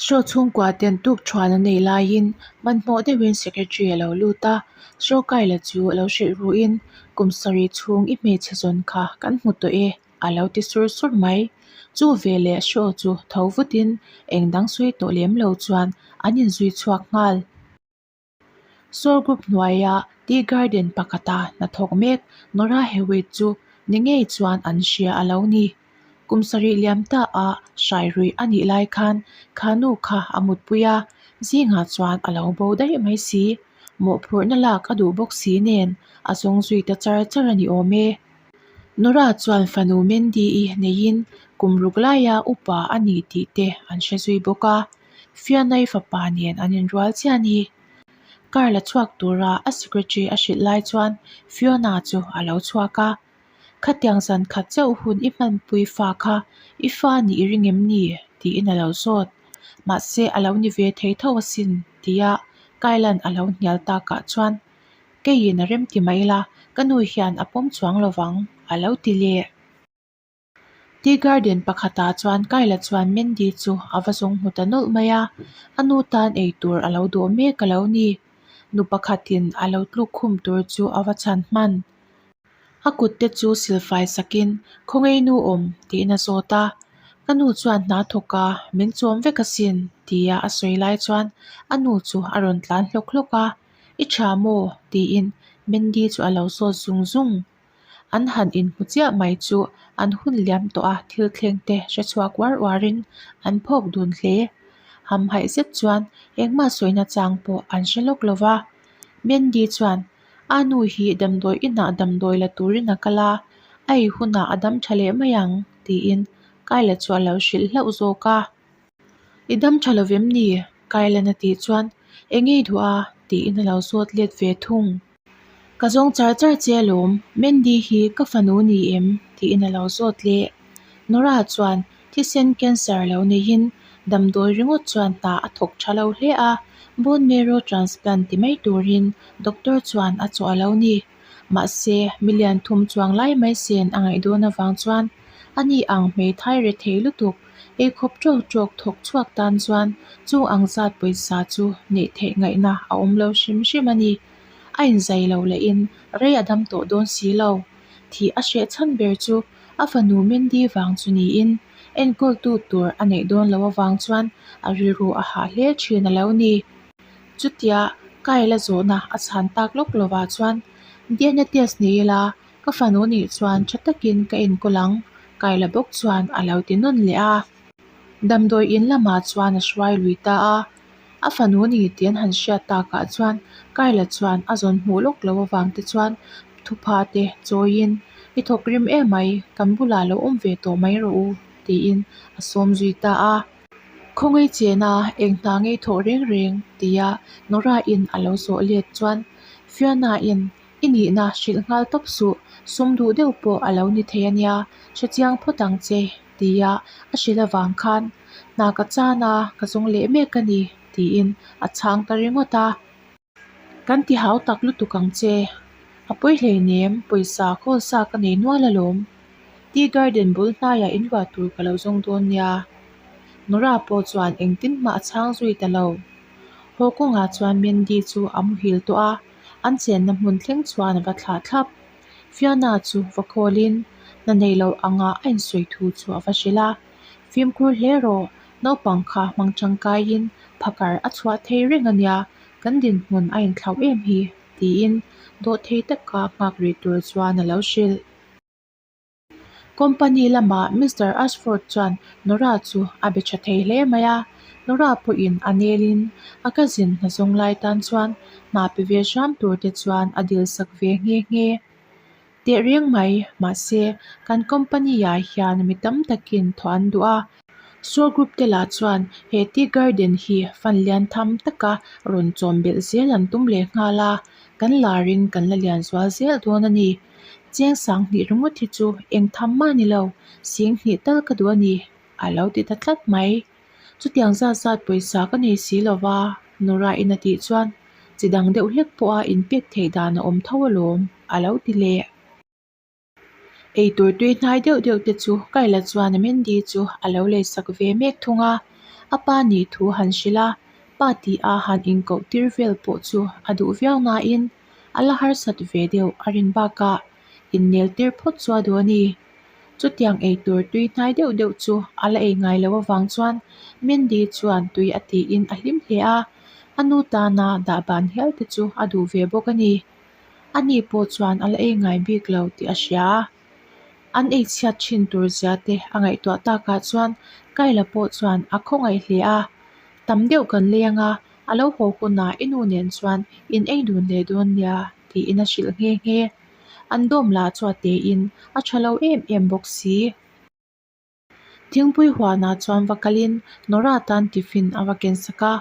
Show chhungkua ten tuk thuan an nei laiin hmanhmawh deuhin secretary a lo lut a, show Kyla chu a lo hrilh ruhin kum sarih chhung i hmeichhe zawn kha kan hmu tawh e a lo ti sur sur mai. Chu veleh show chu tho vutin eng dang sawi tawh lem lo chuan an inzui chhuak nghal. Saw group hnuaia tea garden pakhata hnathawk mek Nora Hewitt chu ni ngei chuan an hria a lo ni. Kum sarih liam ta a hrai ruih a nih lai khan kha nu kha a mutpui a, zingah chuan a lo bo daih mai si. Mawhphurhna lak a duh bawk si nen a zawng zui ta char char a ni awm e. Nora chuan fanu Mandy-i neiin kum ruk laia upa a ni tih te an hre zui bawk a. Fianai fapa nen an inrual chiah a ni. Car la chhuak tura a secretary a hrilh lai chuan Fiona chu a lo chhuak a, Khatiang zan khat chauh hun i hmanpui fa kha i fa nih i ring em ni? tiin a lo zawt. Mahse a lo ni ve thei tho asin tia Kailan a lo hnial takah chuan Keiin a remti mai la, ka nu hian a pawm chuang lovang a lo ti leh. Tea garden pakhatah chuan Kyla chuan Mandy chu a va zawng hmu ta nawlh mai a, a nu tan ei tur a lo dawh mek a lo ni. Nu pakhatin a lo tluk khum tur chu a va chhan hman. A kut te chu silfai sakin, Khawngaih nu awm? tiin a zawt a. Ka nu chuan hna thawk a, min chawm vek asin tia a sawi lai chuan a nu chu a rawn tlan hlawk hlawk a, I tha maw? tiin Mandy chu a lo zawt zung zung. An han inhmu chiah mai chu an hun liam tawh a thil thleng te hre chhuak uar uarin an phawk dun hle. Hamhaih zet chuan engmah sawina chang pawh an hre lawk lo va. Mandy chuan a nu hi damdawi inah damdawi la turin a kal a, a ei hunah a dam tha leh mai ang tiin Kyla chu a lo hrilh hlauh zawk a. I dam tha lo vem ni? Kylan a tih chuan eng nge i duh a? tiin a lo zawt let ve thung. Ka zawng char char che alawm, Mandy hi ka fanu ni em? tiin a lo zawt leh. Nora chuan thisen cancer lo neihin damdawi ringawt chuan hna a thawk tha lo hle a, bone marrow transplant ti mai turin doctor chuan a chawh a lo ni. Mahse, million thum chuang lai mai sen a ngaih dawn avang chuan ani ang hmeithai rethei lutuk eikhawp tawk tawk thawk chhuak tan chuan chung ang zat pawisa chu neih theih ngaihna a awm lo hrim hrim a ni. A inzai lo lehin rei a dam tawh dawn si lo. Thih a hreh chhan ber chu a fanu Mandy vang chu niin enkawltu tur a neih dawn loh avang chuan a rilru a hah hle thin a lo ni. Chutia Kyle-a zawhna a chhan tak lawk lovah chuan DNA test ni ila ka fanu nih chuan tha takin ka enkawl ang Kyle-a bawk chuan a lo ti nawn leh a. Damdawi in lamah chuan a hruai lui ta a. A fanu ni tih an han hriat takah chuan Kyle-a chuan a zawn hmuh lawk loh avang te chuan thupha te chawiin I thawk rim emai, kan bulah lo awm ve tawh mai rawh u tiin a sawm zui ta a. Khawngaih chena eng hna ngei thawh reng reng tia Nora-in a lo zawh let chuan Fiona-in I nihna hrilh nghal tawp suh, sum duh deuh pawh a lo ni thei a nia, hre chiang phawt ang che tia a hrilh avang khan hna ka chan a, ka zawng leh mek a ni tiin a chhang ta ringawt a. Kan ti hau tak lutuk ang che, a pawi hleinem pawisa khawl sa ka nei nual alawm, tea garden bul hnaiah in luah tur ka lo zawng dawn nia. Nora pawh chuan engtin mah a chhang zui ta lo. Haw kawngah chuan Mandy chu a muhil tawh a, an chenna hmun thleng chuan a va thlah thlap. Fiona chu va khawlin hna nei lo anga a insawi thu chu a va hrilh a, Fimkhur hle rawh, naupang kha hmang tangkaiin phakar a chhuah thei reng a nia, kan dinhmun a inthlauh em hi, tiin dawhthei taka nghak rih tur chuan a lo hrilh. Company lamah Mister Ashford chuan Nora chu a be tha thei hle mai a, Nora pawhin a nelin a cousin hna zawng lai tan chuan hna pe ve hram tur te chuan a dil sak ve nghe nghe. Teh reng mai, mahse kan company ah hian mi tam takin thawh an duh a, Saw group te lah chuan he tea garden hi fan lian tham taka rawn chawm belh zel an tum leh nghal a, kan larin kan la lian zual zel dawn a ni. Chiang sang hnih ringawt hi chu eng tham mah ni lo, sing hnih tal ka duh a ni, a lo ti ta tlat mai. Chutiang zat zat pawisa ka nei si lo va, Nora-in a tih chuan chi dang deuh hlek pawha inpek theih dan a awm tho alawm, a lo ti leh. Eitur tui hnai deuh deuh te chu Kyla chuan Mandy chu a lo lei sak ve mek thung a. A pa nih thu han hrilh a, pa tih a han inkoh tir vel pawh chu a duh viau nain a la harsat ve deuh a rin bakah innel tir phawt chu a duh a ni. Chutiang ei tur tui hnai deuh deuh chu a la ei ngai lo avang chuan Mandy chuan tui a tiin a hlim hle a, a nu tana dah ban hial te chu a duh ve bawk a ni. Ani pawh chuan a la ei ngai bik lo tih a hria a, an ei chhiat thin tur zia te a ngaihtuah takah chuan Kayla pawh chuan a khawngaih hle a, Tam deuh kan lei anga a lo haw hunah i nu nen chuan in ei dun leh dawn nia tiin a hrilh nghe nghe. An dawm lah chu a tein a tha lo em em bawk si. Thingpui huanah chuan va kalin Nora tan tiffin a va ken sak a,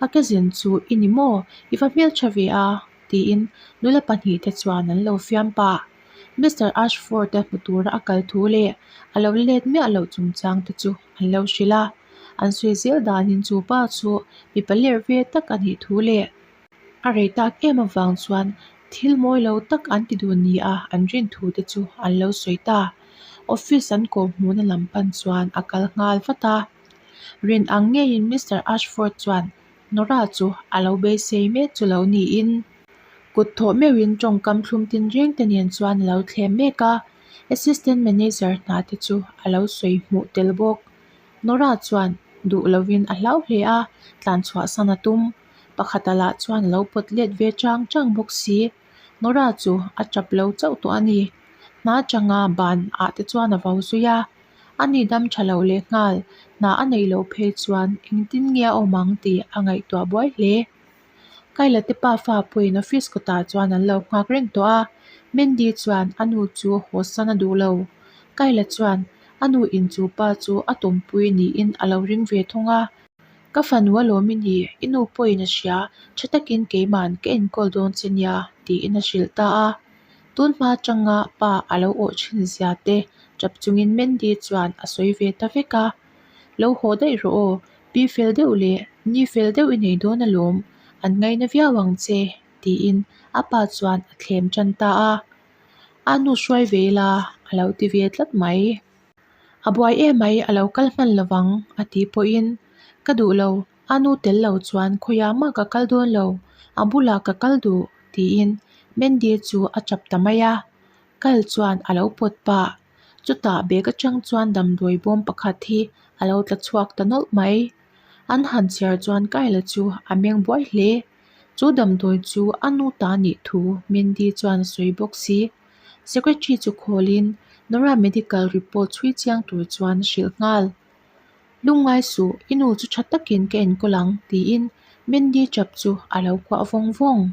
A cousin chu i ni maw? I va hmeltha ve a? tiin nula pahnihte chuan an lo fiam pah. Mister Ashford-a hmu tura a kal thu leh a lo let miah loh chungchang te chu an lo hrilh a, an sawi zel danin chu pa chu mipa ler ve tak a nih thu leh A rei tak em avang chuan thil mawi lo tak an ti dun ni a an rin thu te chu an lo sawi ta. Office an kawh hmuhna lam pan chuan a kal nghal vat a. Rin ang ngeiin Mister Ashford chuan Nora chu a lo beisei mek chu lo niin kut thawh meuhin tawngkam thlum tin reng te nen chuan a lo thlem mek a. Assistant Manager hna te chu a lo sawi hmuh tel bawk. Nora chuan duh lovin a hlau hle a, tlan chhuahsan a tum. Pakhata lah chuan a lo pawt let ve chang chang bawk si. Nora chu a tap lo chauh tawh a ni. Hna atanga ban ah te chuan a vo zui a. Ani dam tha lo leh nghal, hna a neih loh phei chuan engtin nge a awm ang tih a ngaihtuah buai hle. Kaila te pafa pawhin office kawtah chuan an lo nghak reng tawh a. Mandy chuan a nu chu haw san a duh lo. Kaila chuan a nu in chu pa chu a tawmpui niin a lo ring ve thung a. Ka fanu alawm i ni, i nu pawhin a hria, tha takin keiman ka enkawl dawn che nia, tiin a hrilh ta a. Tun hma atanga pa a lo awh thin zia te tap chungin Mandy chuan a sawi ve ta vek a. Lo haw daih rawh aw, pi fel deuh leh ni fel deuh i nei dawn alawm, an ngaina viau ang che, tiin a pa chuan a thlem tan ta a. A nu hruai ve ila a lo ti ve tlat mai. A buai emai a lo kal hman lo vang a tih pawhin ka duh lo, a nu tel lo chuan khawiah mah ka kal dawn lo, a bulah ka kal duh tiin Mandy chu a tap ta mai a, kal chuan a lo pawt pah. Chutah bag atang chuan damdawi bawm pakhat hi a lo tla chhuak ta nawlh mai. An han chhiar chuan Kyle-a chu a meng buai hle. Chu damdawi chu a nu ta nih thu Mandy chuan a sawi bawk si. Secretary chu khawlin Nora medical report chhui chiang tur chuan a hrilh nghal. Lungngai suh, i nu chu tha takin ka enkawl ang tiin Mandy chap chu a lo kuah vawng vawng.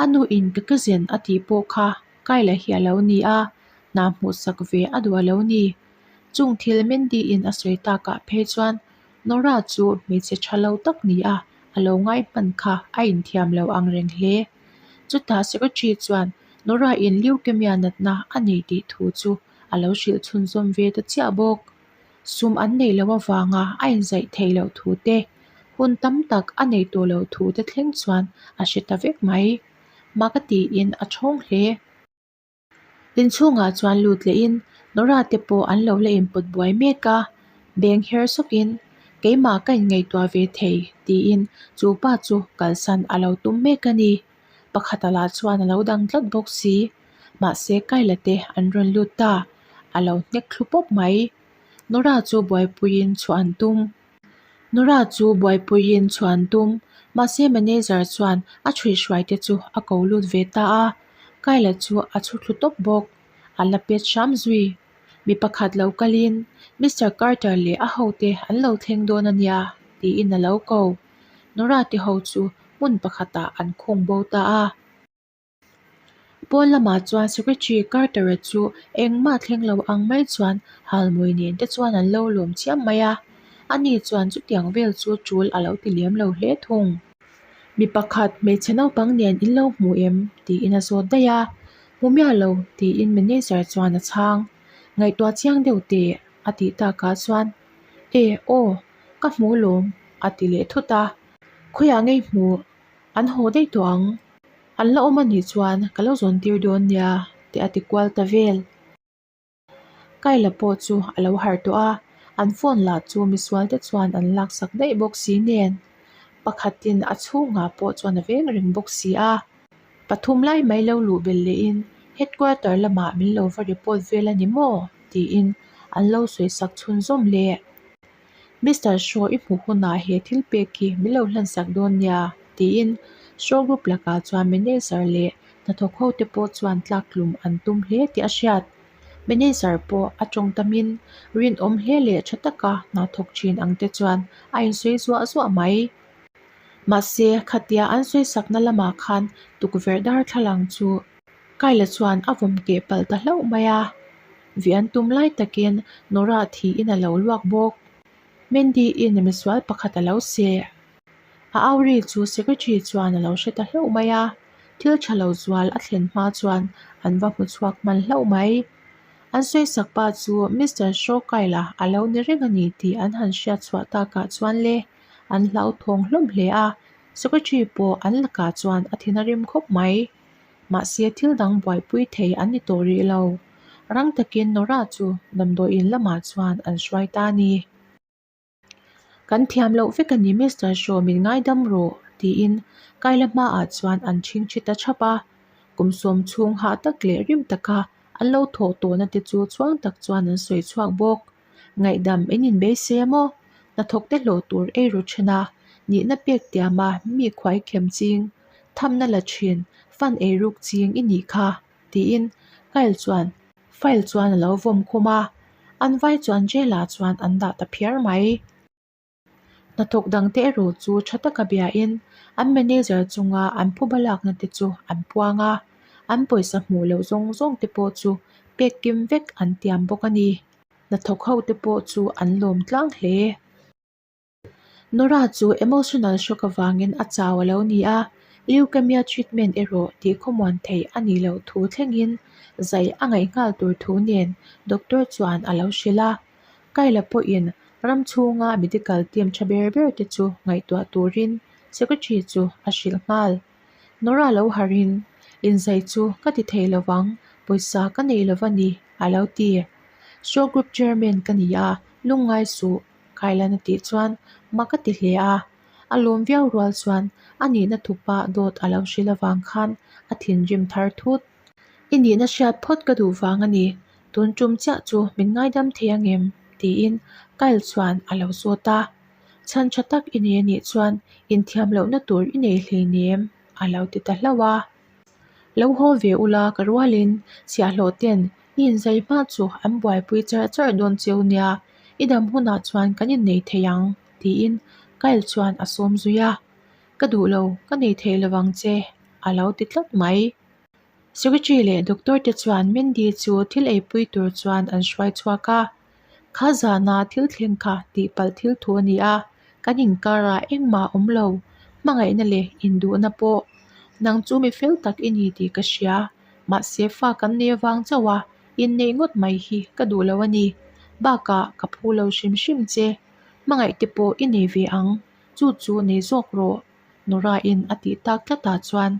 A nu in ka cousin a tih pawh kha Kyle hi a lo ni a, hna hmuhsak ve a duh a lo ni. Chung thil Mandy in a sawi takah phei chuan Nora chu hmeichhe tha lo tak ni a, a lo ngai hman kha a inthiam lo ang reng hle. Chutah secretary chuan Nora in leukemia natna a nei tih thu chu a lo hrilh chhunzawm ve ta chiah bawk. Sum an neih loh avanga a inzaih theih loh thu te, hun tam tak a nei tawh loh thu te thleng chuan a hre ta vek mai. Mak a tiin a thawng hle. Inchhungah chuan lut lehin Nora te pawh an lo la inpawt buai mek a, beng her sawkin keimah ka inngaihtuah ve thei tiin chu pa chu kalsan a lo tum mek a ni. Pakhata lah chuan a lo dang tlat bawk si. Mahse Kyle-a te an rawn lut ta, a lo hnek thlu pawp mai. Nora chu buaipuiin chhuah an tum. Nora chu buaipuiin chhuah an tum. Mahse manager chuan a chhuihhruai te chu a ko lut ve ta a, Kyle-a chu a chhu thlu tawp bawk. A la pet hram zui. Mi pakhat lo kalin Mister Carter leh a hote an lo thleng dawn a nia tiin a lo ko. Nora te ho chu hmun pakhatah an khung bo ta a. Pawn lamah chuan Secretary Carter-a chu engmah thleng lo ang mai chuan halmawi nen te chuan an lo lawm chiam mai a, ani chuan chutiang vel chu tul a lo ti lem lo hle thung. Mi pakhat hmeichhe naupang nen in lo hmu em? tiin a zawt daih a, Hmu miah lo tiin manager chuan a chhang. Ngaihtuah chiang deuh teh a tih takah chuan E aw ka hmu lawm a ti leh thut a, Khawiah ngei hmuh an haw daih tawh ang. An la awm a nih chuan ka lo zawn tir dawn nia tih a ti kual ta vel. Kyle pawh chu a lo harh tawh a, An phone lah chu misual te chuan an laksak daih bawk si nen pakhatin a chhungah pawh chuan a veng reng bawk si a. Pathum lai mai lo luh belh lehin headquarter lamah min lo va report vel a ni maw? tiin an lo sawisak chhunzawm leh. Mister Shaw i hmuh hunah he thil pek hi min lo hlansak dawn nia tiin Shaw Group lakah chuan manager leh hnathawk ho te pawh chuan tlaktlum an tum hle tih a hriat. Manager pawh a tawng tamin rinawm hle leh tha taka hna thawk thin ang te chuan a insawi zuah zuah mai. Mahse khatia an sawisakna lamah khan tukverh darthlalang chu Kyla chuan a vawm keh palh ta hlauh mai a. Vih an tum lai takin Nora thiin a lo luak bawk. Mandy-in misual pakhat a lo seh. A au ri chu secretary chuan a lo hre ta hlauh mai a, thil tha lo zual a thlen hma chuan an va hmu chhuak hman hlauh mai. An sawisak pa chu Mister Shawkaila a lo ni reng a ni tih an han hriat chhuah takah chuan le an hlauthawng hlawm hle a, secretary pawh an lakah chuan a thin a rim khawp mai. Mahse thil dang buaipui thei an ni tawh rih lo. Rang takin Nora chu damdawiin lamah chuan an hruai ta a ni. Kan thiam loh vek a ni Mister Shaw min ngaidam rawh tiin Kyla hmaah chuan an chhingchhi ta chhap a. Kum sawm chhung hah tak leh rim taka an lo thawh tawhna te chu chhuang tak chuan an sawi chhuak bawk. Ngaihdam in inbeisei a maw? Hnathawk te hlawh tur ei ru then a, nihna pek tiama mi khuai khem ching, thamna la thin, fan ei ruk ching i nih kha, tiin Kyle chuan file chuan a lo vawm khum a, an vai chuan jail ah chuan an dah ta phiar mai. Hnathawk dangte erawh chu tha taka biain an manager chunga an phuba lakna te chu an puang a, an pawisa hmuh loh zawng zawng te pawh chu pek kim vek an tiam bawk a ni. Hnathawk ho te pawh chu an lawm tlang hle. Nora chu emotional shock avangin a chau a lo ni a, leukemia treatment erawh tih khawmuan theih a nih loh thu thlengin zai a ngaih nghal tur thu nen doctor chuan a lo hrilh a. Kyla pawhin ram chhunga medical team tha ber ber te chu ngaihtuah turin secretary chu a hrilh nghal. Nora lo harhin, Inzai chu ka ti thei lovang, pawisa ka nei lova ni, a lo ti. Show group chairman ka ni a, lungngai suh, Kylan a tih chuan mak a ti hle a. A lawm viau rual chuan a nihna thupa dawt a lo hrilh avang khan a thinrim thar thut. I nihna hriat phawt ka duh vang a ni, tun tum chiah chu min ngaidam thei ang em? tiin Kyle chuan a lo zawt a. Chhan tha tak i nei anih chuan inthiam lohna tur i nei hleinem a lo ti ta hlauh a. Lo haw ve ula ka rualin chhiahhlawh ten i inzai hma chu an buaipui charh charh dawn cheu nia, i dam hunah chuan kan innei thei ang tiin Kyle chuan a sawm zui a. Ka duh lo, ka nei thei lovang che a lo ti tlat mai. Secretary leh doctor te chuan Mandy chu thil eipui tur chuan an hruai chhuak a. Kha zana thil thleng kha tihpalh thil thu a ni a, kan inkarah engmah a awm lo, hmangaihna leh induhna pawh. Nang chu mi fel tak i ni tih ka hria, mahse fa kan nei avang chauh a, inneih ngawt mai hi ka duh lo a ni. Bakah ka phu lo hrim hrim che, hmangaih te pawh i nei ve ang, chu chu nei zawk rawh, Nora-in a tih tak tlatah chuan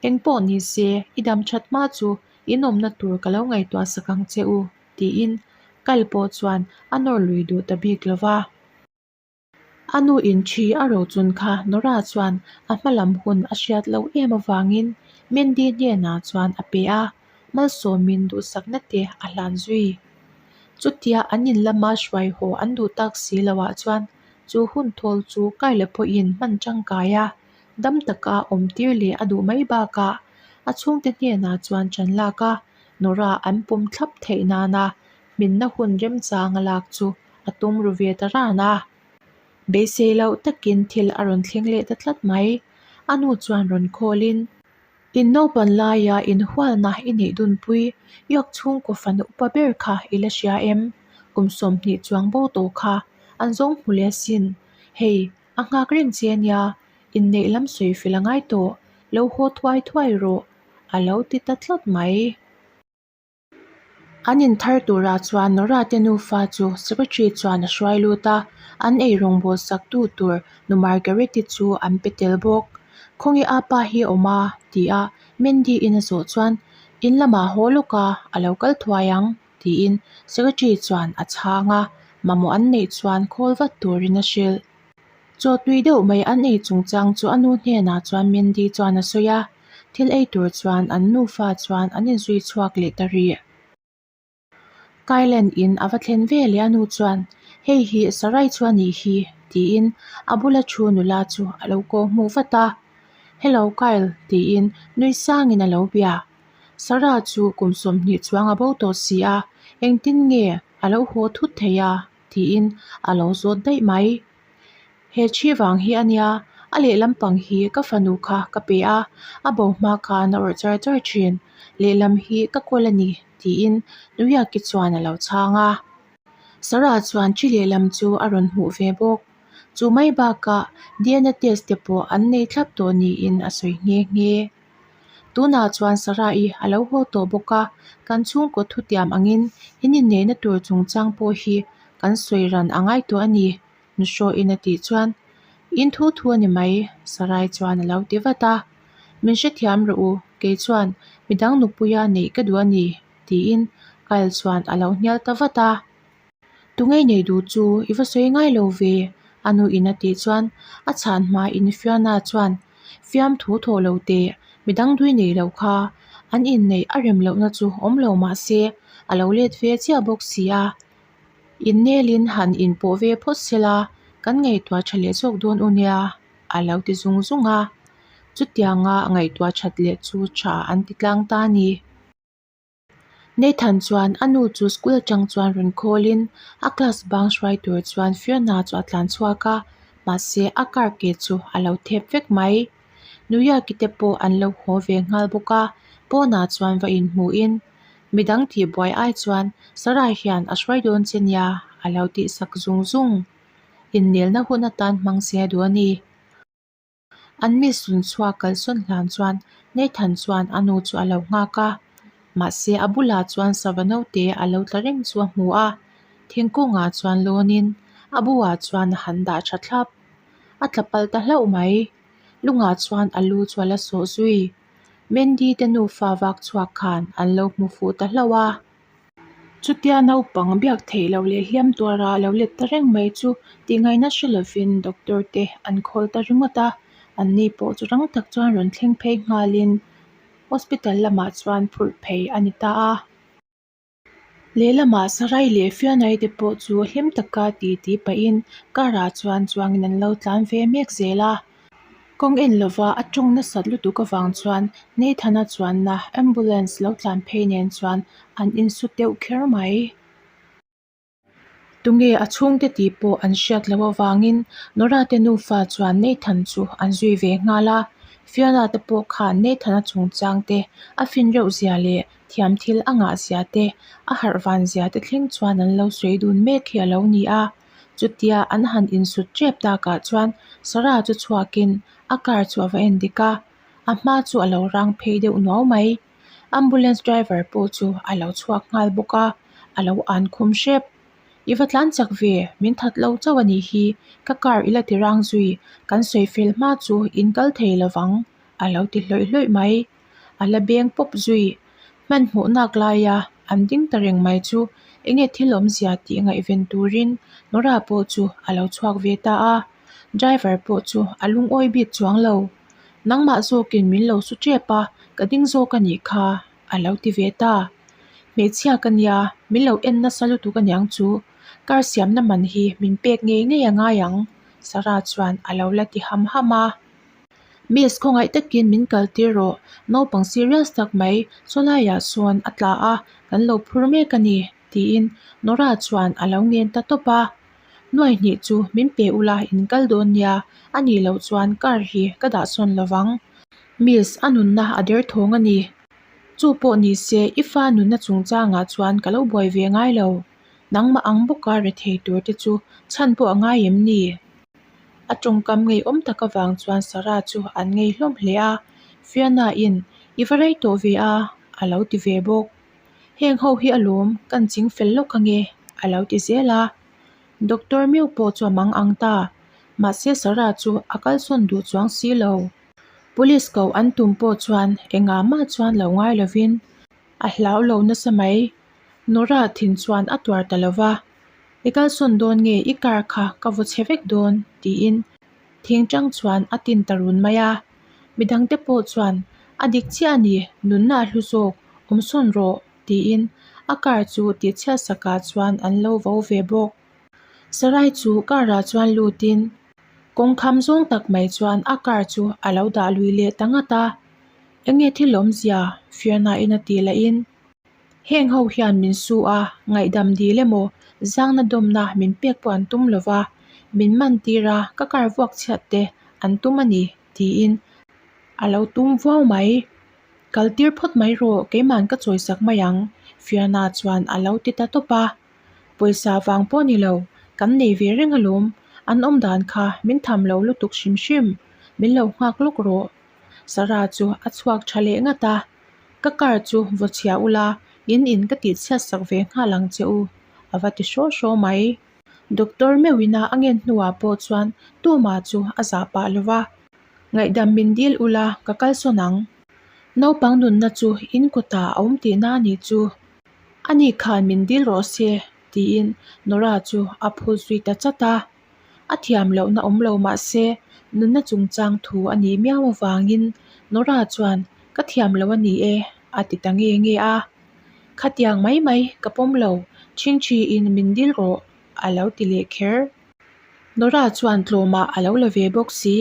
Eng pawh ni se, i dam that hma chu in awmna tur ka lo ngaihtuah sak ang che u, tiin kal pawh chuan a nawr lui duh ta bik lo va. A nu in thi a ro chun kha Nora chuan a hma lam hun a hriat loh em avangin Mandy hnenah chuan a pe a, malsawmin duhsakna te a hlan zui. Chutia an in lama hruai haw an duh tak si loah chuan chu hun thawl chu Kyle pawhin hman tangkai a, Dam taka awm tir leh a duh mai bakah a chhungte hnenah chuan ṭan lak a, Nora an pawm thlap theih nana hminna hun remchang a lak chu a tum ru ve ta ran a. Beisei loh takin thil a rawn thleng leh ta tlat mai. A nu chuan rawn khawlin, In naupan laia inhualna i neih dunpui York chhungkaw fanu upa ber kha i la hria em? Kum 20 chuang bo tawh kha an zawng hmu leh asin. Hei, A nghak reng che ania, inneih lam sawi fel a ngai tawh, lo haw thuai thuai rawh, a lo ti ta tlat mai. An inthar turah chuan Nora te nufa chu secretary chuan a hruai lut a, an ei rawngbâwl sak tu tur nu Margaret-i chu an pe tel bawk. Khawnge a pa hi a awm a? ti a Mandy-in a zawh chuan, In lamah haw lawk a, a lo kal thuai ang. tiin secretary chuan a chhang a. Mamawh an neih chuan khawl vat turin a hrilh. Chaw tui deuh mai an ei chungchang chu a nu hnenah chuan Mandy chuan a sawi a, thil ei tur chuan an nufa chuan an inzui chhuak leh ta rih. Kailan in a va thlen ve leh a nu chuan, Hei hi Sarai chu a nih hi, tiin a bula thu nula chu a lo kawh hmuh vat a. Hello Kyle, tiin nui sangin a lo bia. Sarah chu kum 20 chuang a bo tawh si a, engtin nge a lo haw thut thei a? tiin a lo zawt daih mai. He thi vang hi a nia, a lehlam pang hi ka fanu kha ka pe a, a bo hma khan a awrh char char thin, lehlam hi ka kawl a ni tiin Nuyaki chuan a lo chhang a. Sarah chuan thi lehlam chu a rawn hmuh ve bawk. Chu mai bakah DNA test te pawh an nei thlap tawh niin a sawi nghe nghe. Tunah chuan Sarah-i a lo haw tawh bawk a, kan chhungkaw thutiam angin in inneihna tur chungchang pawh hi kan sawi ran a ngai tawh a ni, Nuhrawin a tih chuan, In thu thu a ni mai, Sarai chuan a lo ti vat a. Min hrethiam rawh u, kei chuan midang nupuia neih ka duh a ni, tiin Kyle chuan a lo hnial ta vat a. Tungei nei duh chu i va sawi ngai lo ve, a nuin a tih chuan a chhan hmain Fiona chuan, Fiamthu thawh lo teh, midang dui nei lo kha an inneih a rem lohna chu awm lo mah se a lo let ve chiah bawk si a. Innelin han inpawh ve phawt sela kan ngaihtuah tha leh zawk dawn u nia, a lo ti zung zung a. Chutianga ngaihtuah that leh chu tha an ti tlang ta a ni. Nathan chuan a nu chu school atang chuan rawn khawlin a class bang hruai tur chuan Fiona chu a tlan chhuak a, mahse a car ke chu a lo thep vek mai. Nuyaki te pawh an lo haw ve nghal bawk a, pawnah chuan va inhmuhin midang tihbuai ai chuan Sarah hian a hruai dawn che nia a lo tihsak zung zung. Innelna hun atan hmang se a duh a ni. An mi sun chhuak kalsawn hlan chuan Nathan chuan a nu chu a lo nghak a, mahse a bulah chuan sava naute a lo tla reng chu a hmu a, thingkungah chuan lawnin a buah chuan a han dah tha thlap. A tla palh ta hlauh mai. Lungah chuan a lu chu a la sawh zui. Mandy te nufa vak chhuak khan an lo hmu fuh ta hlauh a. Chutia naupang biak theih loh leh hliam tuara lo let ta reng mai chu tihngaihna hre lovin doctor te an khawl ta ringawt a, anni pawh chu rang tak chuan rawn thleng phei nghalin hospital lamah chuan phurh phei a ni ta a. Lehlamah Sarai leh Fianai te pawh chu hlim taka titi pahin car ah chuan chuangin an lo tlan ve mek zel a. Kawng en lova a tawng nasat lutuk avang chuan Nathan-a chuanna ambulance lo tlan phei nen chuan an insut deuh kher mai. Tunge a chhungte tih pawh an hriat loh avangin Nora te nufa chuan Nathan chu an zui ve nghal a. Fiona te pawh khan Nathan-a chungchang te a fin reuh zia leh thiam thil a ngah zia te, a harh van zia te thleng chuan an lo sawi dun mek hi a lo ni a. Chutia an han insut tep takah chuan Sarah chu chhuakin a car chu a va en dik a, a hma chu a lo rang phei deuh nuau mai. Ambulance driver pawh chu a lo chhuak nghal bawk a, a lo an khum hrep. I va tlan chak ve, min that lo chauh a nih hi, ka car i la ti rang zui, kan sawi fel hma chu in kal thei lovang a lo ti hlawih hlawih mai. A la beng pawp zui. Hmanhmawh nak laia an ding ta reng mai chu enge thil awmzia tih ngaihven turin Nora pawh chu a lo chhuak ve ta a, driver pawh chu a lungawi bik chuang lo. Nangmah zawkin min lo su tep a, ka ding zawk a nih kha a lo ti ve ta. Hmeichhia ka nia, min lo en nasa lutuk aniang chu, car siamna man hi min pek ngei ngei a ngai ang Sarah chuan a lo la ti ham ham a. Miss khawngaih takin min kal tir rawh, naupang serious tak mai sawlaiah sawn a tla a, kan lo phur mek a ni, tiin Nora chuan a lo ngen ta tawp a. Nuai hnih chu min pe ula in kal dawn nia, a nih loh chuan car hi ka dah sawn lo vang. Miss, a nunna a der thawng a ni. Chu pawh ni se i fa nunna chungchangah chuan ka lo buai ve ngai lo. Nangmah ang bawka rethei tur te chu chhan pawh a ngai em ni? A tawngkam ngeiawm tak avang chuan Sarah chu an ngei hlawm hle a, Fiona-in i va rei tawh ve a, a lo ti ve bawk. Heng ho hi alawm kan ching fel lawk ange, a lo ti zel a. Doctor Miu pawh chu a mang ang ta, mahse Sarah chu a kalsawn duh chuang si lo. Police ko an tum pawh chuan engah mah chuan lo ngai lovin a hlau lo nasa mai. Nora thin chuan a tuar ta lo va. I kalsawn dawn nge i car kha ka vaw chhe vek dawn tiin thing tang chuan a tin ta run mai a. Midangte pawh chuan a dik chiah a ni, nunna a hlu zawk, awm sawn rawh tiin a car chu tihchhiat sakah chuan an lo vo ve bawk. Sarai chu car ah chuan lutin kawng kham zawng tak mai chuan a car chu a lo dah lui leh ta ngat a. Enge thil awmzia Fiona in a tih lahin heng ho hian min su a, ngaihdam dil emaw zangna dawmna min pek pawh an tum lo va, min man tir a ka car vuak chhiat te an tum a ni tiin a lo tum vuau mai. Kal tir phawt mai rawh keiman ka chawisak mai ang Fiona chuan a lo ti ta tawp a. Pawisa vang pawh ni lo, kan nei ve reng alawm, an awm dan kha min tham lo lutuk hrim hrim, min lo nghak lawk rawh. Sarah chu a chhuak tha leh ngat a, Ka car chu vaw chhia ula, in in ka tih chhiat sak ve nghal ang che u, a va ti hraw hraw mai. Doctor meuhina a ngen hnuah pawh chuan tumah chu a zah pah lo va, Ngaihdam min dil ula ka kalsawn ang. Naupang nunna chu in kutah a awm tihna a nih chu. Ani khan min dil rawh se tiin Nora chu a phul zui ta chat a. A thiam lohna awm lo mah se nunna chungchang thu a nih miau avangin Nora chuan ka thiam lo a ni e a ti ta nge nge a. Khatiang mai mai ka pawm lo, chhingchhiin min dil rawh a lo ti leh kher. Nora chuan tlawmah a lo la ve bawk si.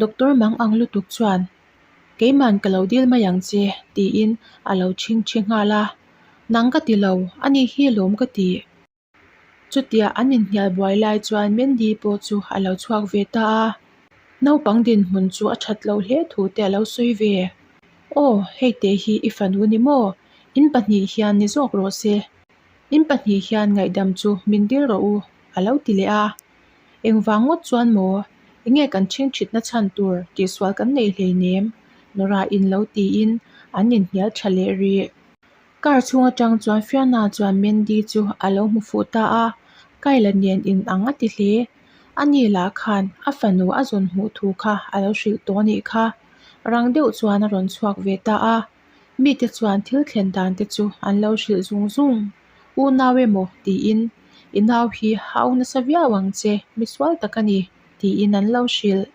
Doctor mang ang lutuk chuan Keiman ka lo dil mai ang che tiin a lo chhingchhi nghal a, Nang ka ti lo, ani hi lawm ka ti. Chutia an inhnial buai lai chuan Mandy pawh chu a lo chhuak ve ta a, naupang dinhmun chu a that loh hle thu te a lo sawi ve. Aw, hei te hi i fanu ni maw? In pahnih hian ni zawk rawh se. In pahnih hian ngaihdam chu min dil rawh u, a lo ti leh a. Engvang ngawt chuan maw? Enge kan chhingchhitna chhan tur tihsual kan nei hleinem? Nora in lo tiin an inhnial tha leh rih. Car chhung atang chuan Fiona chuan Mandy chu a lo hmu fuh ta a, Kyle-a nen in ang a ti hle. Ani lah khan a fanu a zawn hmuh thu kha a lo hrilh tawh a nih kha. Rang deuh chuan a rawn chhuak ve ta a, mite chuan thil thlen dan te chu an lo hrilh zung zung. Unau emaw tiin i nau hi hau nasa viau ang che, misual tak a ni tiin an lo hrilh.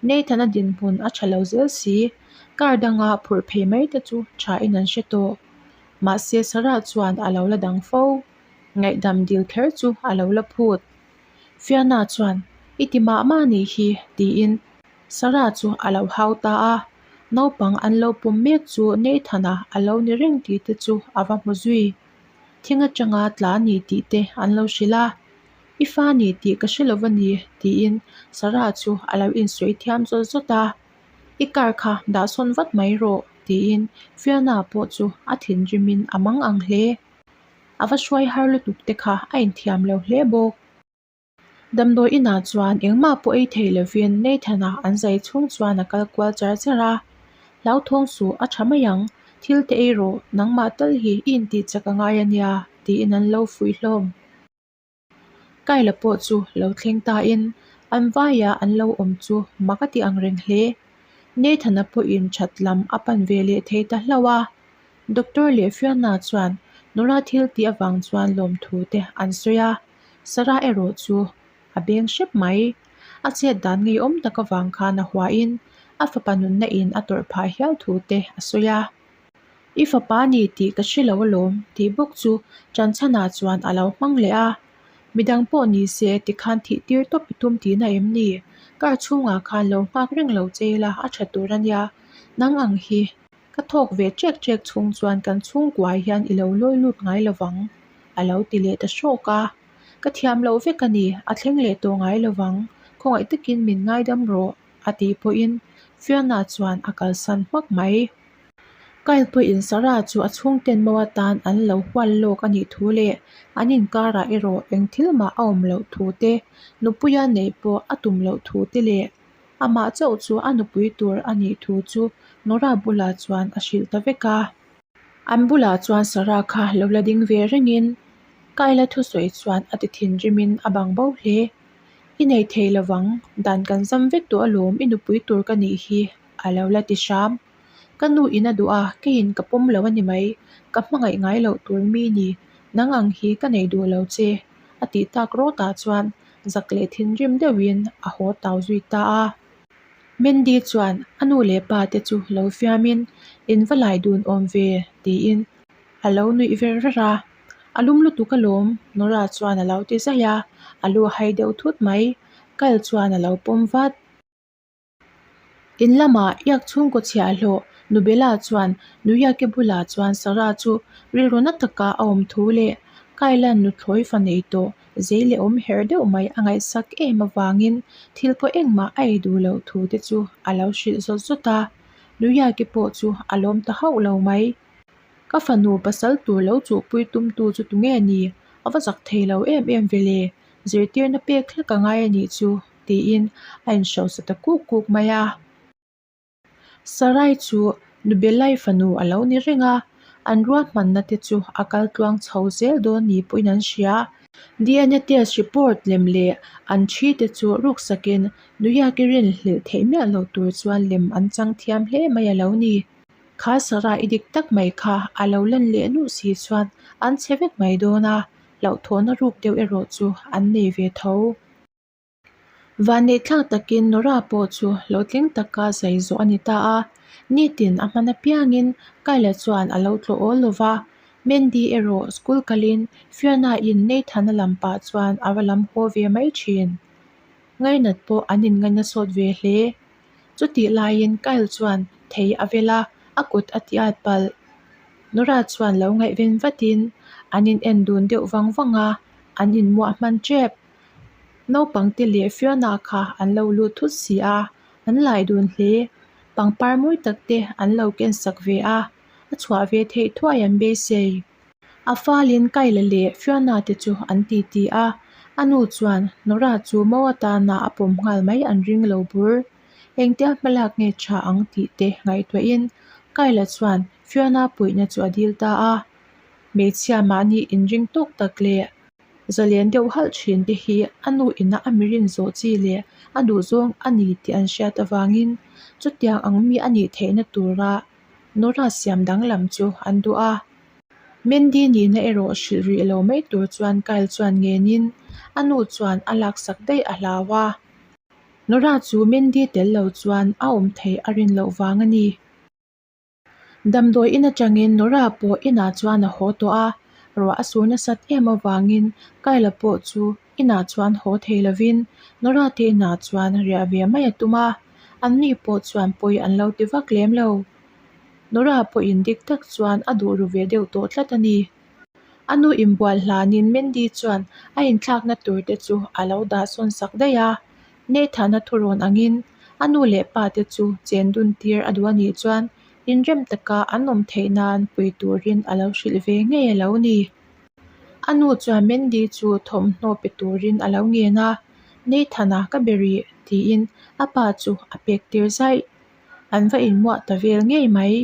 Nathan-a dinhmun a tha lo zel si, car danga phurh phei mai te chu thain an hre tawh. Mahse Sarah chuan a lo la dang fo. Ngaihdam dil kher chu a lo la phut. Fiona chuan, I ti mah mah nih hi tiin Sarah chu a lo hau ta a. Naupang an lo pawm mek chu Nathan-a a lo ni reng tih te chu a va hmu zui. Thing atanga tla a ni tih te an lo hrilh a, I fa ni tih ka hre lo va ni tiin Sarah chu a lo insawi thiam zawt zawt a, I car kha dah sawn vat mai rawh tiin Fiona pawh chu a thinrimin a mang ang hle. A va hruai har lutuk te kha a inthiam lo hle bawk. Damdawi inah chuan engmah pawh ei thei lovin Nathan-a an zai chhung chuan a kal kual char char a, Hlauthawng suh a tha mai ang, thil te ei rawh, nangmah tal hi i intih chak a ngai a nia, tiin an lo fuih hlawm. Kyle-a pawh chu lo thleng tain an vaia an lo awm chu mak a ti ang reng hle. Nathan-a pawhin that lam a pan ve leh thei ta hlauh a, Doctor leh Fiona chuan nula thil tih avang chuan lawmthu te an sawi a. Sarah erawh chu a beng hrep mai. A chet dan ngeiawm tak avang khan a huain a fapa nunna in a tawrh phah hial thu te a sawi a. I fapa ni tih ka hre lo alawm tih bawk chu Chanchana chuan a lo hmang leh a. Midang pawh ni se tikhan thih tir tawp i tum tihna em ni? Car chhungah khan lo nghak reng lo che ila a tha tur a nia. Nang ang hi Ka thawk ve ṭek ṭek chhung chuan kan chhungkuai hian i lo lawi lut ngai lo vang, a lo ti leh ta hrawk a. Ka thiam loh vek a ni, a thleng leh tawh ngai lo vang, khawngaih takin min ngaidam rawh, a tih pawhin Fiona chuan a kalsan hmak mai. Kyle pawhin Sarah chu a chhungten mo atan an lo hual lawk a nih thu leh an inkarah erawh eng thil mah a awm loh thu te, nupuia neih pawh a tum loh thu te leh Amah chauh chu a nupui tur a nih thu chu Nora bulah chuan a hrilh ta vek a. An bulah chuan Sarah kha lo la ding ve rengin Kyle-a thusawi chuan a ti thinrimin a bang bo hle. I nei thei lovang, dan kan zam vek tawh alawm i nupui tur ka nih hi a lo la ti hram. Ka nu in a duh a, keiin ka pawm lo a ni mai. Ka hmangaih ngai loh tur mi ni, nang ang hi ka nei duh lo che. A tih tak rawtah chuan zak leh thinrim deuhin a haw tau zui ta a. Mandy chuan a nu leh pa te chu lo fiamin, In va lai dun awm ve, tiin a lo nuih ver ver a. A lum lutuk alawm, Nora chuan a lo ti zaih a, a lu a hai deuh thut mai. Kyle chuan a lo pawm vat. In lamah iak chhungkaw chhiahhlawh Nubela chuan Nuyake bulah chuan Sarah chu rilru na taka a awm thu leh Kyle-a'n nuthlawi fa nei tawh zei leh awm herh deuh mai a ngaihsak em avangin thil pawh engmah a ei duh loh thu te chu a lo hrilh zawt zawt a, Nuyake pawh chu a lawm ta hauh lo mai. Ka fanu pasal tur lo chuhpui tumtu chu tunge ni? A va zak thei lo em em ve le! Zirtirna pek hlek a ngai a nih chu tiin a inhrosa ta kuk kuk mai a. Sarai chu Nubelai fanu a lo ni reng a, an ruahmanna te chu a kal tluang chho zel dawn ni pawhin an hria. DNA test report lem leh an thi te chu ruksakin Nuyaki rinhlelh theih miah loh tur chuan lem an chang thiam hle mai a lo ni. Kha Sarah i dik tak mai kha a lo lan leh nuh si chuan an chhe vek mai dawn a, hlauhthawhna ruk deuh erawh chu an nei ve tho. Vanneihthlak takin Nora pawh chu hlawhtling taka zai zawh a ni ta a, nitin a hman apiangin Kyle-a chuan a lo tlawh awl lo va, Mandy erawh school kalin Fiona-in Nathan-a lam pah chuan a va lam haw ve mai thin. Ngainat pawh an inngaina sawt ve hle. Chutih laiin Kyle chuan thei a vel a, a kut a ti at palh. Nora chuan lo ngaihven vatin an in en dun deuh vang vang a, an inmuah hman tep. Naupangte leh Fiona kha an lo lut thut si a, an lai dun hle. Pangpar mawi tak te an lo ken sak ve a, a chhuah ve theih thuai an beisei. A falin Kyle leh Fiona te chu an titi a, a nu chuan Nora chu mo atana a pawm nghal mai an ring lo bur. Engtia hmalak nge tha ang tih te ngaihtuahin Kyle chuan Fiona puihna chu a dil ta a. Hmeichhia mahni inring tawk tak leh Zalen deuh halh thin te hi a nu ina a mirin zawh chi leh a duhzawng a ni tih an hriat avangin chutiang ang mi a nih theihna tura Nora siam danglam chu an duh a. Mandy nihna erawh hrilh rih lo mai tur chuan Kyle chuan ngenin a nu chuan a laksak daih a hlau a. Nora chu Mandy tel lo chuan a awm theih a rin loh vang a ni. Damdawi in atangin Nora pawh inah chuan a haw tawh a, ruah a sur nasat em avangin Kyle-a pawh chu inah chuan haw thei lovin Nora te inah chuan riah ve mai a tum a, anni pawh chuan pawi an lo ti vak lem lo. Nora pawhin dik tak chuan a duh ru ve deuh tawh tlat a ni. A nu inbual hlanin Mandy chuan a inthlakna tur te chu a lo dah sawn sak daih a, Nathan-a thurawn angin a nu leh pa te chu chen dun tir a duh a nih chuan inrem taka an awm theih nan pui turin a lo hrilh ve ngei a lo ni. A nu chuan Mandy chu thawmhnaw pe turin a lo ngen a, Nathan-a ka be rih tiin a pa chu a pek tir zaih. An va inmuah ta vel ngei mai.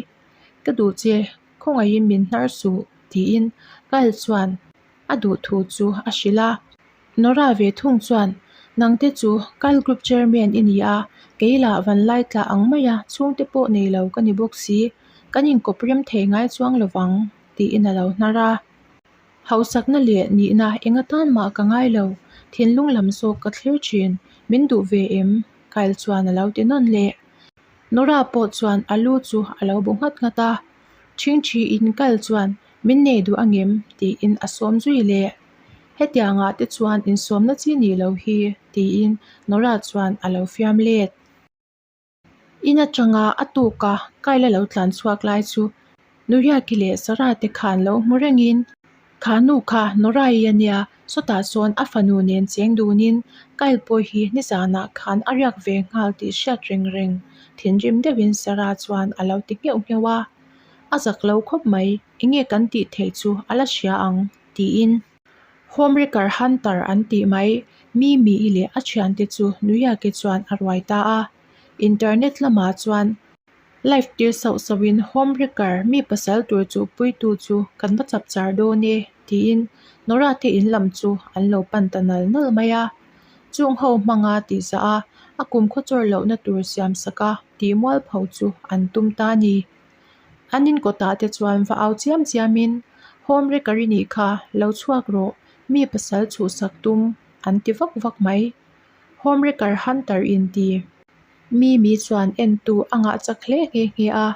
Ka duh che, khawngaihin min hnar suh tiin Kyle chuan a duh thu chu a hrilh a. Nora ve thung chuan, Nangte chu Kyle Group Chairman i ni a, kei lah vanlai tla ang maia chhungte pawh nei lo ka ni bawk si, kan inkawp rem thei ngai chuang lo vang, tiin a lo hnar a. Hausakna leh nihna eng atan mah ka ngai lo, thinlung lam zawk ka thlir thin, min duh ve em? Kyle chuan a lo ti nawn leh. Nora pawh chuan a lu chu a lo bu nghat nghat a, Ṭhingṭhiin Kyle chuan min nei duh angem? tiin a sawm zui leh. Hetiangah te chuan insawmna chi nih loh hi, tiin Nora chuan a lo fiam let. In atanga a tuka Kyle-a lo tlan chhuak lai chu Nuriaki leh Sarah te khan lo hmu rengin, Kha nu kha Nora-i a nia, sawtah sawn a fanu nen cheng dunin Kyle pawh hi nizanah khan a riak ve nghal tih hriat reng reng thinrim deuhin Sarah chuan a lo ti ngheuh ngheuh a. A zak lo khawp mai, enge kan tih theih chu a la hria ang. tiin Homewrecker Hunter an tih mai Mimi-i leh a thiante chu Nuyake chuan a ruai ta a. Internet lamah chuan live tir sauh sauhin Homewrecker mi pasal tur chu puitu chu kan va chap char dawn e tiin Nora te in lam chu an lo pan ta nal nal mai a. Chung ho hmanga tihzah a, a kumkhaw chawr lohna tur siam sak a tih mualpho chu an tum ta a ni. An inkawtah te chuan va au chiam chiamin, Home Wrecker i nih kha, lo chhuak rawh. Mi pasal chhuhsak tum an ti vak vak mai. Homewrecker Hunter inti. Mimi chuan entu a ngah chak hle nghe nghe a.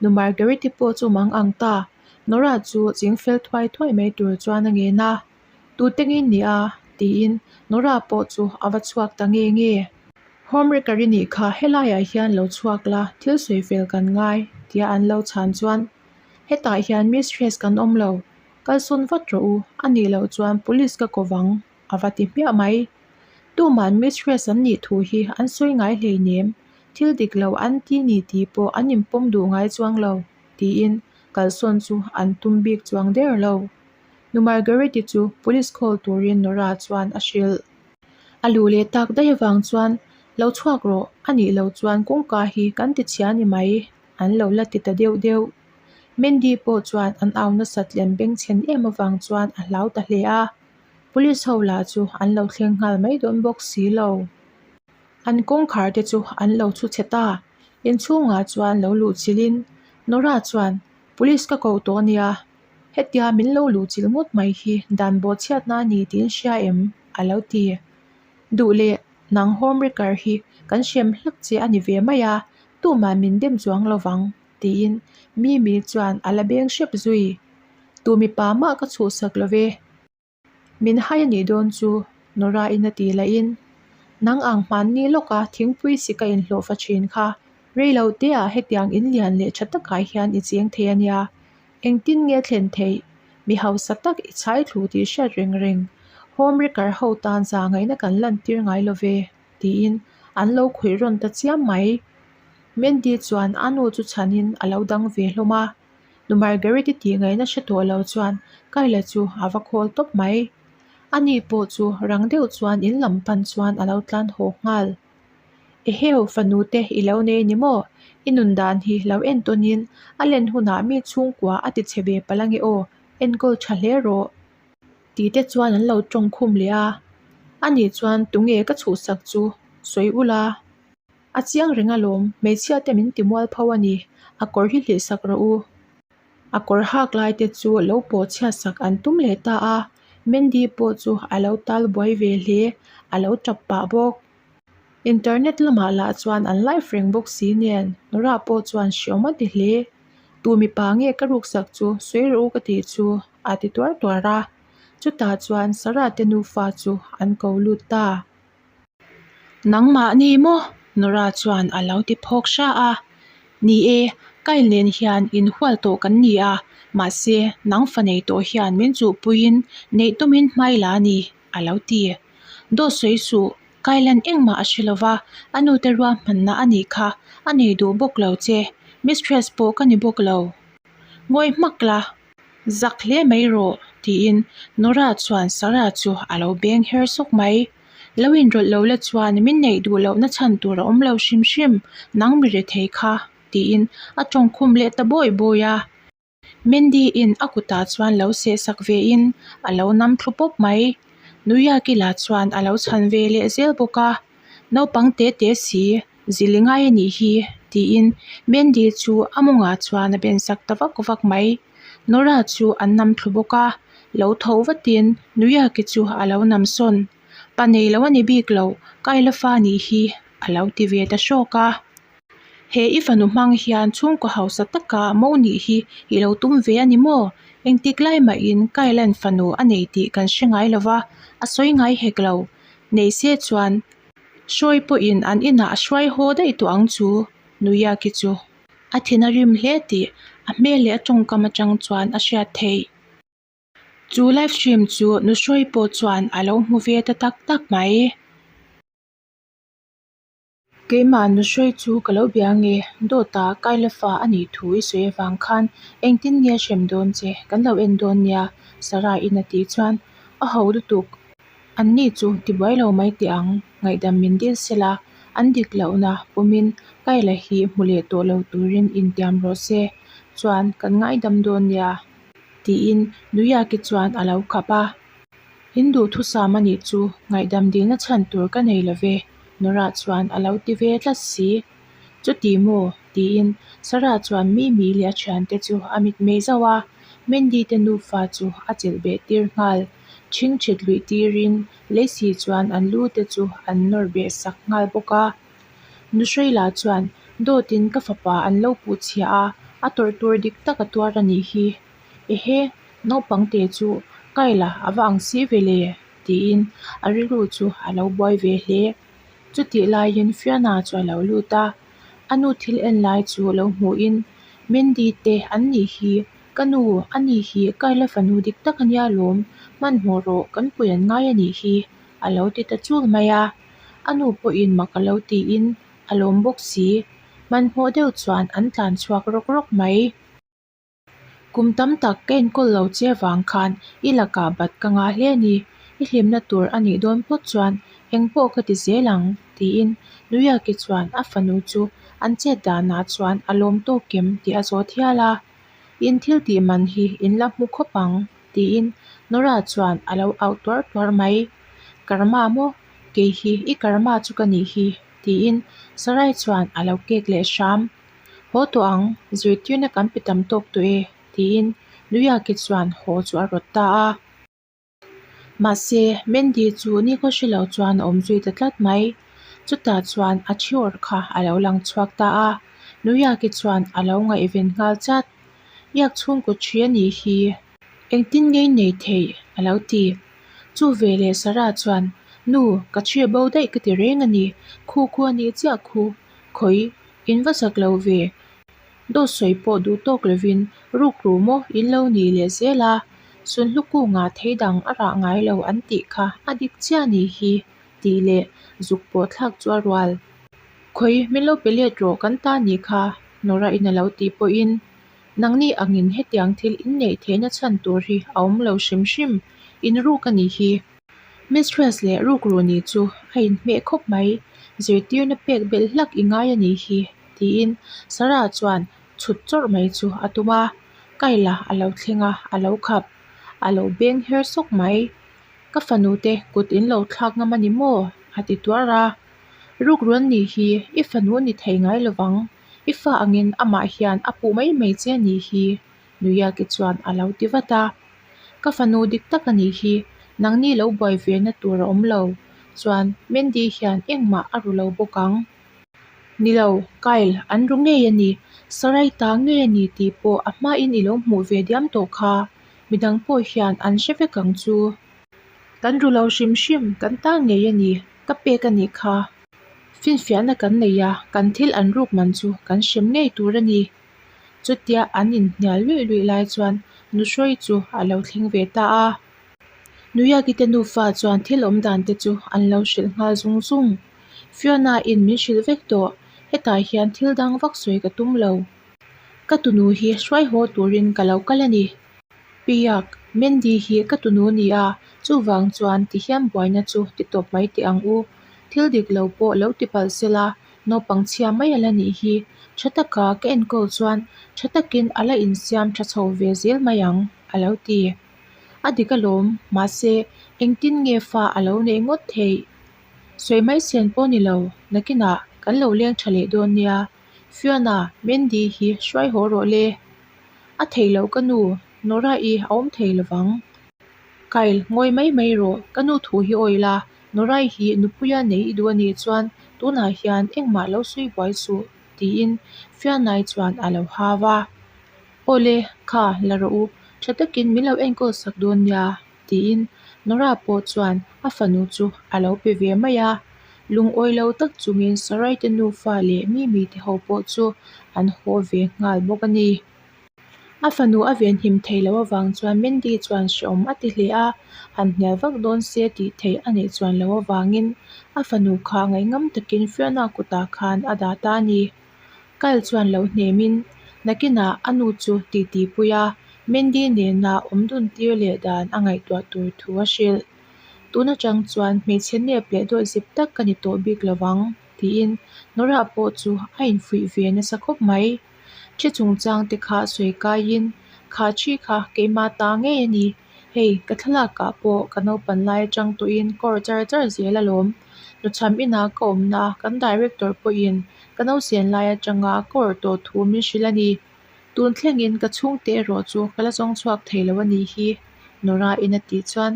Nu Margaret-i pawh chu mang ang ta. Nora chu chingfel thuai thuai mai tur chuan a ngen a. Tute nge ni a? tiin Nora pawh chu a va chhuak ta nge nge. Homewrecker i nih kha helaiah hian lo chhuak la, thil sawi fel kan ngai, tia an lo chhan chuan hetah hian mistress kan awm lo, kalsawn vat rawh u, a nih loh chuan police ka ko vang, a va ti hmiah mai. Tuman mistress an nih thu hi an sawi ngai hleinem, thil dik lo an ti ni tih pawh an inpawm duh ngai chuang lo, tiin kalsawn chu an tum bik chuang der lo. Nu Margaret-i chu police call turin Nora chuan a hrilh. A luh leh tak daih avang chuan, Lo chhuak rawh, a nih loh chuan kawngka hi kan ti chhia ni mai, an lo la ti ta deuh deuh. Mandy pawh chuan an au nasat lem bengchhen em avang chuan a hlau ta hle a. Police ho lah chu an lo thleng nghal mai dawn bawk si lo. An kawngkhar te chu an lo chhu chhe ta. Inchhungah chuan lo luh chilhin Nora chuan, Police ka ko tawh a nia, Hetia min lo luhchilh ngawt mai hi dan bawhchhiatna a ni tiin hria em? a lo ti. Duh leh nang homewrecker hi kan hrem hlak che a ni ve mai a, tumah min dem chuang lo vang, tiin Mimi chuan a la beng hrep zui. Tu mipa mah ka chhuhsak lo ve. Min hai a nih dawn chu, Nora-in a ti lahin. Nang ang hmanni lawka thingpui si ka inhlawh fa thin kha, rei lo teah hetiang in lian leh tha takah hian i cheng thei a nia. Engtin nge thlen theih? Mi hausa tak i chhai thlu tih hriat reng reng. Home wrecker ho tan za ngaihna kan lantir ngai lo ve, tiin an lo khawih rawn ta chiam mai. Mandy chuan a nu chu chhanin a lo dang ve hlawm a. Nu Margaret-i tih ngaihna hre tawh lo chuan Kyle chu a va khawl tawp mai. Ani pawh chu rang deuh chuan in lam pan chuan a lo tlan haw nghal. Eheu, fanu te i lo nei ni maw? I nun dan hi lo en tawnin a len hunah mi chhungkua a ti chhe ve palh ange aw, enkawl tha hle rawh. Tih te chuan an lo tawng khum leh a. Ani chuan tunge ka chhuhsak chu sawi ula. A chiang reng alawm, hmeichhia te min ti mual pho a ni, a kawr hi hlih sak rawh u. A kawr hak lai te chu lo pawh chhiat sak an tum leh ta a, Mandy pawh chu a lo tal buai ve hle, a lo tap pah bawk. Internet lamah lah chuan an live reng bawk si nen, Nora pawh chuan hreawm a ti hle. Tu mipa nge ka ruksak chu sawi rawh u ka tih chu a ti tuar tuar a, chutah chuan Sarah te nufa chu an ko lut ta. Nangmah ni maw? Nora chuan a lo ti phawk hra a. Ni e, Kyle nen hian inhual tawh kan ni a, mahse nang fa nei tawh hian min chuhpuiin neih tumin hmai la a ni, a lo ti. Dawt sawi suh, Kyle-a'n engmah a hre lova, a nute ruahmanna a nih kha, a nei duh bawk lo che, mistress pawh ka ni bawk lo. Ngawi hmak la, zak hle mai rawh, tiin Nora chuan Sarah chu a lo beng her sawk mai. Lo inrawlh lo la chuan min neih duh lohna chhan tur a awm lo hrim hrim, nang mi rethei kha, tiin a tawngkhum leh ta bawi bawi a. Mandy-in a kutah chuan lo sehsak vein a lo nam thlu pawp mai. Nuyaki-la chuan a lo chhan ve leh zel bawk a, Naupang te te si, zil i ngai a nih hi, tiin Mandy chu a mawngah chuan a bensak ta vak vak mai. Nora chu an nam thlu bawk a, lo tho vatin Nuyaki chu a lo nam sawn. Pa nei lo a ni bik lo, Kyla fa nih hi, a lo ti ve ta hrawk a. He i fanu hmang hian chhungkaw hausa taka mo nih hi i lo tum ve a ni maw? Engtik lai mahin Kyla'n fanu a nei tih kan hre ngai lo va, a sawi ngai hek lo. Nei se chuan Hruai pawhin an inah a hruai haw daih tawh ang chu, Nuyaki chu a thin a rim hle tih a hmel leh a tawngkam atang chuan a hriat theih. Chu live stream chu Nuhruai pawh chuan a lo hmu ve ta tak tak mai. Keimah Nuhruai chu ka lo bia nge, dawta Kyla fa a nih thu i sawi avang khan engtin nge a hrem dawn che, kan lo en dawn nia, Sarah in a tih chuan a ho lutuk. An ni chu tibuai lo mai teh ang, ngaihdam min dil sela, an dik lohna pawmin Kyla hi hmu leh tawh lo turin intiam rawh se, chuan kan ngaidam dawn nia, tiin Nuyaki chuan a lo khap a. In duhthusam a nih chu ngaihdam dilna chhan tur ka nei lo ve, Nora chuan a lo ti ve tlat si. Chuti maw? tiin Sarah chuan Mimi leh a thiante chu a mitmei zauh a, Mandy te nufa chu a chelh beh tir nghal. Chhingchhit luih tirin Lacey chuan an lu te chu an nawr beh sak nghal bawk a. Nuhreila chuan dawtin ka fapa an lo puh chhia a, a tawrh tur dik tak a tuar a nih hi. Ehe, naupang te chu Kyle-a a va ang si ve le tiin a rilru chu a lo buai ve hle. Chutih laiin Fiona chu a lo lut a, a nu thil en lai chu lo hmuhin Mandy te an nih hi, ka nu a ni hi Kyle-a fanu dik tak a nia lawm, hmanhmawh rawh kan pui an ngai a nih hi a lo ti ta chul mai a. A nu pawhin mak a lo tiin a lawm bawk si, hmanhmawh deuh chuan an tlan chhuak rawk rawk mai. Kum tam tak ka enkawl lo che vang khan i lakah bat ka ngah hle a ni. I hlimna tur a nih dawn phawt chuan eng pawh ka ti zel ang, tiin Nuyaki chuan a fanu chu an chet danah chuan a lawm tawk em tih a zawt hial a. In thil tih man hi in la hmu khawp ang, tiin Nora chuan a lo auh tuar tuar mai. Karma maw? Kei hi i karma chu ka nih hi, tiin Sarai chuan a lo kek leh hram. Haw tawh ang, zirtirna kan pe tam tawk tawh e, tiin Nuyaki chuan haw chu a rawt ta a. Mahse, Mandy chu nikhaw hre lo chuan a awm zui ta tlat mai. Chutah chuan a thi awrh kha a lo lang chhuak ta a, Nuyaki chuan a lo ngaihven nghal chat. Iak chhungkaw thi a nih hi, engtin nge i nei theih? a lo ti. Chu veleh Sarah chuan, Nu, ka thi a bo daih ka ti reng a ni, khu khu a nih chiah khu, khawi, in va zak lo ve. Dawt sawi pawh duh tawk lovin rukru maw in lo ni leh zel a, Sunhlu kungah thei dang a rah ngai lo an tih kha a dik chiah nih hi tih leh zuk pawh thlak chu a rual. Khawi min lo pe let rawh kan ta nih kha Nora in a lo tih pawhin nangni angin hetiang thil inneih theihna chhan tur hi a awm lo hrim hrim, in ruk a nih hi. Mistress leh rukru nih chu a inhmeh khawp mai, zirtirna pek belh hlak i ngai a nih hi, tiin Sarah chuan chhut chawrh mai chu a tum a, Kyle-a a lo thleng a, a lo khap, a lo beng her sawk mai. Ka fanu te kut in lo thlak ngam a ni maw? a ti tuar a. Rukru an nih hi i fanu a ni thei ngai lovang, i fa angin amah hian a puh mai mai che a nih hi, Nuyaki chuan a lo ti vat a. Ka fanu dik tak a nih hi, nangni lo buai ve na tur a awm lo, chuan Mandy hian engmah a ru lo bawk ang. Ni lo, Kyle, an ru ngei a ni, Sarai ta ngei a ni tih pawh a hmain i lo hmuh ve diam tawh kha, midang pawh hian an hre vek ang chu. Kan ru lo hrim hrim, kan ta ngei a ni, ka pek a nih kha. Finfiahna kan nei a, kan thil an ruk man chu kan hrem ngei tur a ni. Chutia an inhnial luih luih lai chuan Nuhrawi chu a lo thleng ve ta a. Nuyaki te nufa chuan thil awm dan te chu an lo hrilh nghal zung zung. Fiona in min hrilh vek tawh, hetah hian thil dang vak sawi ka tum lo. Ka tunu hi hruai haw turin ka lo kal a ni. Piak, Mandy hi ka tunu a ni a, chuvang chuan tihian buaina chu ti tawp mai teh ang u. Thil dik lo pawh lo ti palh sela, naupang chhia mai a la nih hi. Tha taka ka enkawl chuan tha takin a la insiam tha chho ve zel mai ang, a lo ti. A dik alawm, mahse engtin nge fa a lo neih ngawt theih? Sawi mai sen pawh ni lo, nakinah kan lo leng tha leh dawn nia. Fiona, Mandy hi hruai haw rawh le. A thei lo ka nu, Nora-i a awm thei lovang. Kyle, ngawi mai mai rawh, ka nu thu hi awi la, Nora-i hi nupuia nei i duh a nih chuan tunah hian engmah lo sawi buai suh, tiin Fiona-i chuan a lo hau a. Awle, kha, la rawh u, tha takin min lo enkawl sak dawn nia, tiin Nora pawh chuan a fanu chu a lo pe ve mai a. Lungawi lo tak chungin Sarai te nufa leh Mimi te ho pawh chu an haw ve nghal bawk a ni. A fanu a venhim thei loh avang chuan Mandy chuan hrehawm a ti hle a, han hnial vak dawn se tih theih a neih chuan loh avangin a fanu kha ngaihngam takin Fiona kutah khan a dah ta a ni. Kyle chuan lo hnemin nakinah a nu chu titi pui a, Mandy nena awm dun tir leh dan a ngaihtuah tur thu a hrilh. Tun atang chuan hmeichhe nep leh dawt zep tak ka ni tawh bik lo vang, tiin Nora pawh chu a infuih ve nasa khawp mai. Thi chungchang te kha sawi kaiin, Kha thi kha keimah ta ngei a ni. Hei, ka thlalakah pawh ka naupan lai atang tawhin ka awrh char char zel alawm. Nuchham inah ka awmna kan director pawhin ka nausen lai atanga ka awrh tawh thu min hrilh a ni. Tun thlengin ka chhungte erawh chu ka la zawng chhuak thei lo a nih hi, Nora in a tih chuan.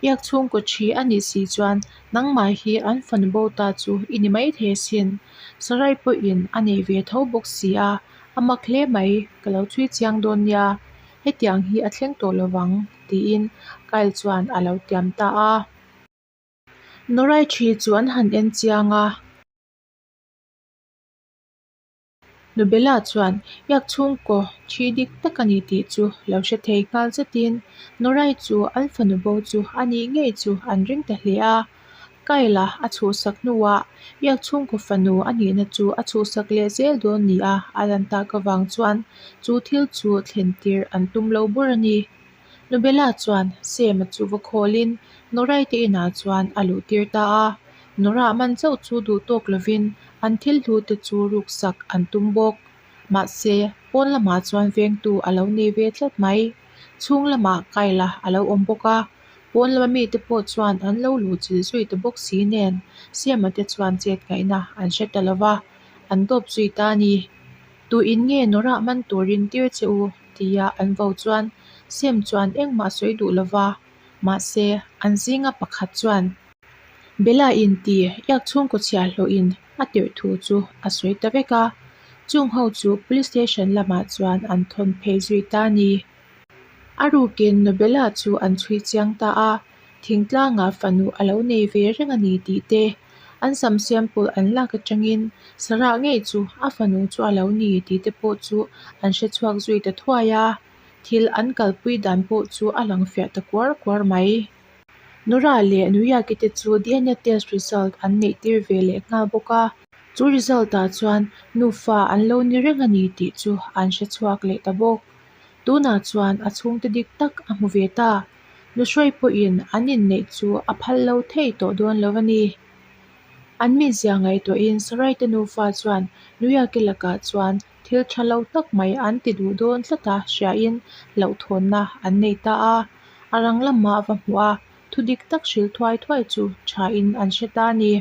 Iak chhungkaw thi a nih si chuan nangmah hi an fanu bo ta chu i ni maithei asin. Sarai pawhin a nei ve tho bawk si a, a mak hle mai, ka lo chhui chiang dawn nia, hetiang hi a thleng tawh lovang, tiin Kyle chuan a lo tiam ta a. Norai thi chu an han en chiang a. Nubela chuan Iak chhungkaw thi dik tak a ni tih chu lo hre thei nghal zetin Norai chu an fanu bo chu a nih ngei chu an ring ta hle a. Kyle-a a chhuhsak hnuah Iak chhungkaw fanu a nihna chu a chhuhsak leh zel dawn nia a lan tak avang chuan chu thil chu thlen tir an tum lo bur a ni. Nubela chuan Sam-a chu va khawlin Norai te inah chuan a luh tir ta a. Nora man chauh chu duh tawk lovin an thil hlu te chu ruksak an tum bawk. Mahse, pawn lamah chuan vengtu a lo nei ve tlat mai. Chhung lamah Kyle-a a lo awm bawk a, pawn lama mite pawh chuan an lo luh chilh zui ta bawk si nen Sam-a te chuan chet ngaihna an hre ta lo va, an dawp zui ta a ni. Tuin nge Nora man turin tir che u? tia an vo chuan Sam chuan engmah a sawi duh lo va, mahse an zinga pakhat chuan Bella in ti iak chhungkaw chhiah hlawhin a tirh thu chu a sawi ta vek a, chung ho chu police station lamah chuan an thawn phei zui ta a ni. A rukin Nobela chu an chhui chiang ta a, thingtlangah fanu a lo nei ve reng a ni tih te, an sam sample an lak atangin Sarah ngei chu a fanu chu a lo ni tih te pawh chu an hre chhuak zui ta thuai a, thil an kalpui dan pawh chu a lang fiah ta kuar kuar mai. Nora leh Nuyaki te chu DNA test result an neih tir ve leh nghal bawk a, chu result ah chuan nufa an lo ni reng a ni tih chu an hre chhuak leh ta bawk. Tunah chuan a chhungte dik tak a hmu ve ta. Nuhrawi pawhin an inneih chu a phal lo thei tawh dawn lo a ni. An mizia ngaihtuahin Sarai te nufa chuan Nuyaki lakah chuan thil tha lo tak mai an ti duh dawn tlat a hriain hlauhthawnna an nei ta a. A rang lamah va hmuh a, thu dik tak hrilh thuai thuai chu thain an hre ta a ni.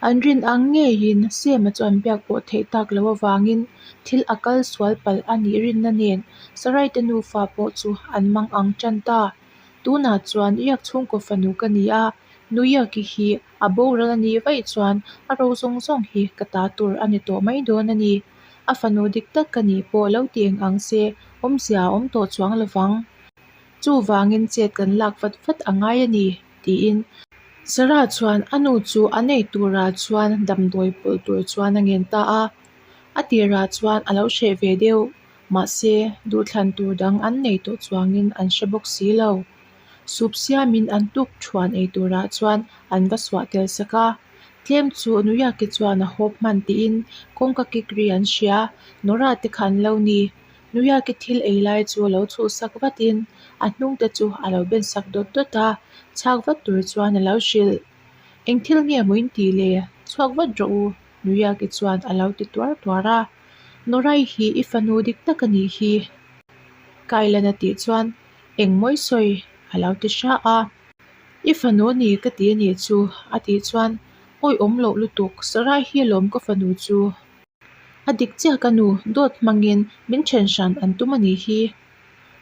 An rin ang ngeiin Sema chu an biak pawh theih tak loh avangin thil a kal sual palh a nih rinna nen Sarai te nufa pawh chu an mang ang tan ta. Tunah chuan Iak chhungkaw fanu ka ni a, Nuiaki hi a boral a nih vaih chuan a ro zawng zawng hi ka ta tur a ni tawh mai dawn a ni. A fanu dik tak ka nih pawh lo ti eng ang se, awmzia a awm tawh chuang lo vang. Chuvangin chet kan lak vat vat a ngai a ni, tiin. Sarah chuan a nu chu a nei turah chuan damdawi pawlh tur chuan a ngen ta a. A tirah chuan a lo hreh ve deuh, mahse duhthlan tur dang an nei tawh chuangin an hre bawk si lo. Sup siamin an tuk thuan ei turah chuan an va suah tel sak a. Tlem chu Nuyaki chuan a hawp hman tiin kawngka kik ri an hria, Nora te kha an lo ni. Nuyaki thil ei lai chu lo chhuhsak vatin a hnung te chu a lo ben sak dawt dawt a, chhak vat tur chuan a lo hrilh. Eng thil nge maw in tih le? Chhuak vat rawh u, Nuyaki chuan a lo ti tuar tuar a. Norai hi i fanu dik tak a nih hi. Kailan a tih chuan Eng mawi sawi a lo ti hra a. I fanu a ni ka ti a nih chu a tih chuan awi awm loh lutuk Sarai hi alawm ka fanu chu. A dik chiah ka nu dawt hmangin min then hran an tum a nih hi.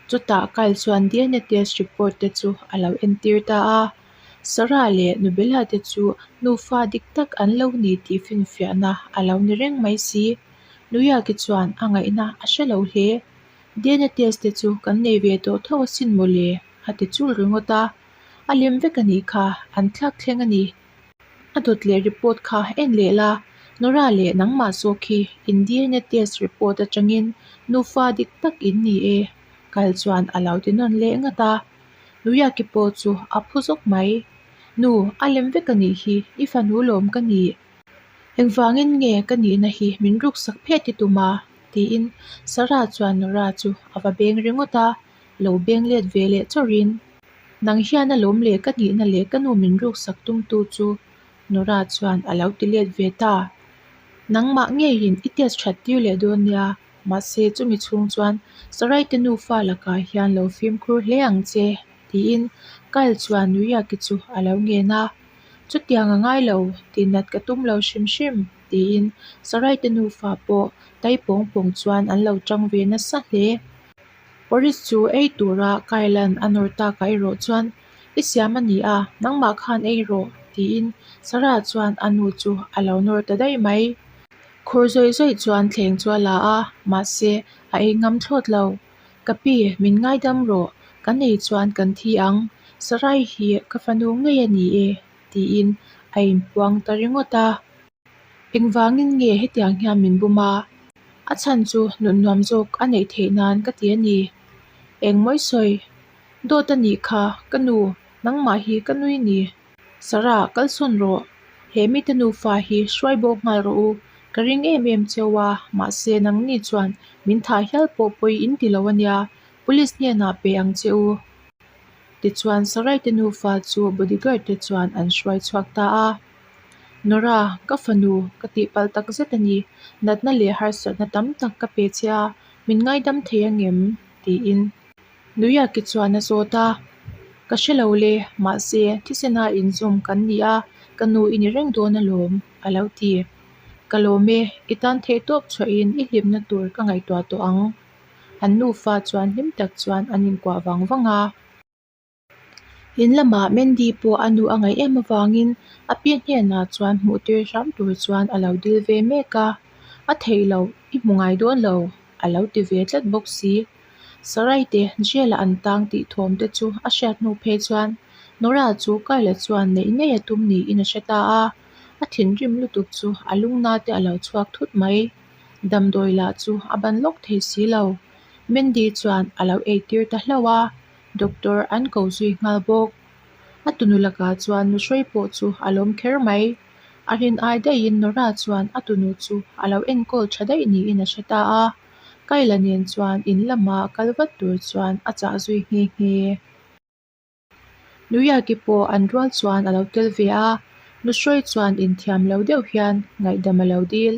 Chutah Kyle chuan DNA test report te chu a lo entir ta a. Sarah leh Nubela te chu nufa dik tak an lo ni tih finfiahna a lo ni reng mai si. Nuyaki chuan a ngaihna a hre lo hle. DNA test te chu kan nei ve tawh tho asin mawle a ti chul ringawt a. A lem vek a nih kha, an thlak thleng a ni. A dawt leh report kha en leh la, Nora leh nangmah zawk hi in DNA test report atangin nufa dik tak in ni e, kal chuan a lo ti nawn leh ngat a. Nuyaki pawh chu a phu zawk mai. Nu, a lem vek a nih hi, i fanu lawm ka ni. Engvangin nge ka nihna hi min ruksak phet i tum a? tiin Sarah chuan Nora chu a va beng ringawt a, lo beng let ve leh chawrhin, Nang hian a lawm leh ka nihna leh ka nu min ruksak tumtu chu Nora chuan a lo ti let ve ta. Nangmah ngeiin i test that tir leh dawn nia, mahse chumi chhung chuan Sarai te nufa lakah hian lo fimkhur hle ang che, tiin Kyle chuan Nuyaki chu a lo ngen a. Chutiang a ngai lo, tihnat ka tum lo hrim hrim, tiin Sarai te nufa pawh tai pawng pawng chuan an lo tang ve nasa hle. Porridge chu ei tura Kyle-a'n a nawr takah erawh chuan I siam a ni a, nangmah khan ei rawh, tiin Sarah chuan a nu chu a lo nawr ta daih mai. Khur zawih zawih chuan thleng chu a la a, mahse a ei ngam thlawt lo. Ka pi, min ngaidam rawh, kan ei chuan kan thi ang, Sarai hi ka fanu ngei a ni e, tiin a inpuang ta ringawt a. Engvangin nge hetiang hian min bum a? A chhan chu nun nuam zawk a neih theih nan ka ti a ni. Engmawi sawi? Dawt a nih kha, ka nu, nangmah hi ka nui ni. Sarah, kalsawn rawh. He mite nufa hi hruai bawk nghal rawh u. Ka ring em em cheu a, mahse nangni chuan min thah hial pawh pawi in ti lo a nia, police hnenah pe ang che u. Tichuan Sarai te nufa chu bodyguard te chuan an hruai chhuak ta a. Nora, ka fanu, ka tihpalh tak zet a ni. Natna leh harsatna tam tak ka pe che a, min ngaidam thei angem? tiin Nuyaki chuan a zawt a. Ka hre lo le, mahse thisena inzawm kan ni a, ka nu i ni reng dawn alawm, a lo ti. Ka lawm e, i tan theih tawp chhuahin i hlimna tur ka ngaihtuah tawh ang. An nufa chuan hlim tak chuan an inkuah vang vang a. In lamah Mandy pawh a nu a ngaih em avangin a pi hnenah chuan hmuh tir hram tur chuan a lo dil ve mek a, A theih loh, i hmu ngai dawn lo, a lo ti ve tlat bawk si. Sarai te jail ah an tang tih thawm te chu a hriat hnu phei chuan Nora chu Kyle-a chuan neih ngei a tum niin a hre ta a, a thinrim lutuk chu a lungna te a lo chhuak thut mai. Damdawi lah chu a ban lawk thei si lo. Mandy chuan a lo eitir ta hlauh a. Doctor an ko zui nghal bawk. A tunu lakah chuan nuhrawi pawh chu a lawm kher mai. A rin ai daihin Nora chuan a tunu chu a lo enkawl tha daih niin a hre ta a. Kayla nen chuan in lama kal vat tur chuan a chah zui nghe nghe. Nuyaki pawh an rual chuan a lo tel ve a, nuhrawi chuan inthiam lo deuh hian ngaihdam a lo dil.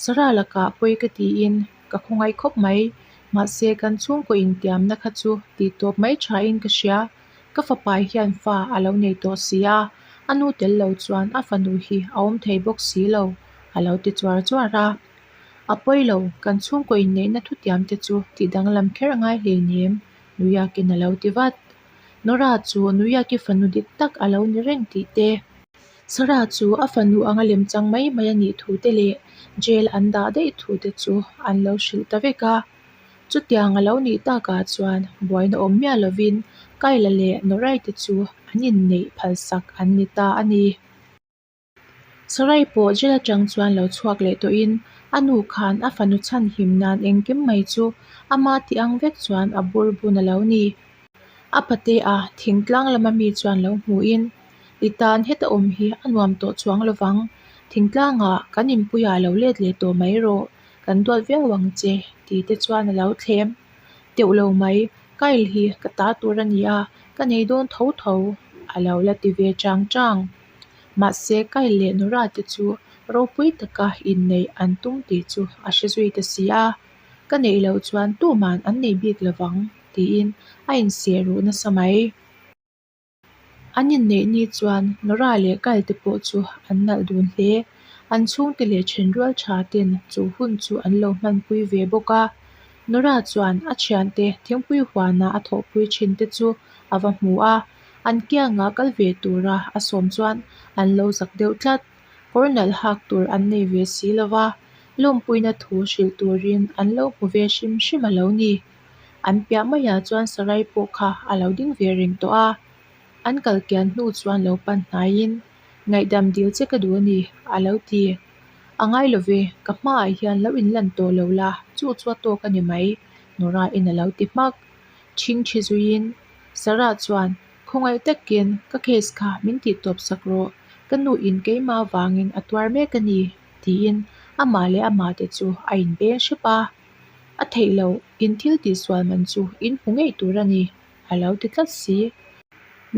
Sarah lakah pawi ka tiin ka khawngaih khawp mai, mahse kan chhungkaw intiamna kha chu tih tawp mai thain ka hria, ka fapa hian fa a lo nei tawh si a, a nu tel lo chuan a fanu hi a awm thei bawk si lo, a lo ti chuar chuar a. A pawi lo, kan chhungkaw inneihna thutiam te chu tih danglam kher a ngai hleinem, Nuiakin a lo ti vat. Nora chu Nuiaki fanu dik tak a lo ni reng tih te. Sarah chu a fanu anga lemchang mai mai a nih thu te leh jail an dah daih thu te chu an lo hrilh ta vek a. Chutiang a lo nih takah chuan buaina awm miah lovin Kyle-a leh Norai te chu an inneih phalsak an ni ta a ni. Sarai pawh jail atang chuan lo chhuak leh tawhin a nu khan a fanu chhanhim nan engkim mai chu ama tih ang vek chuan a bur bun a lo ni. A patea thingtlang lama mi chuan lo hmuhin, I tan heta awm hi a nuam tawh chuang lovang, thingtlangah kan inpuiah lo let leh tawh mai rawh, kan duat viau ang che tih te chuan a lo thlem teuh lo mai. Kyle hi ka ta tur a ni a, ka nei dawn tho tho a lo la ti ve chang chang. Mahse Kyle leh Nora te chu ropui taka inneih an tum tih chu a hre zui ta si a, ka neih loh chuan tuman an nei bik lovang tiin a inseh ruh nasa mai. An inneih ni chuan Nora leh Kyle te pawh chu an nalh dun hle. An chhungte leh thenrual tha ten chu hun chu an lo hmanpui ve bawk a. Nora chuan a thiante thingpui huana a thawhpui thin te chu a va hmu a, an kiangah kal ve tura a sawm chuan an lo zak deuh tlat. Kawr nalh hak tur an nei ve si lo va, lawmpuina thu hrilh turin an lo hmu ve hrim hrim a lo ni. An piah maiah chuan Sarai pawh kha a lo ding ve reng tawh a. An kal kian hnu chuan lo pan hnaiin, Ngaihdam dil che ka duh a ni, a lo ti. A ngai lo ve, ka hmaah hian lo inlan tawh lo la, chu chu a tawk a ni mai, Nora-in a lo ti hmak. Chhingchhi zuiin, Sarah chuan, Khawngaih takin ka case kha min tih tawp sak rawh, ka nu in keimah avangin a tuar mek a ni, tiin amah leh amah te chu a inbeng hrep a. A theih loh, in thil tihsual man chu in hmu ngei tur a ni, a lo ti tlat si.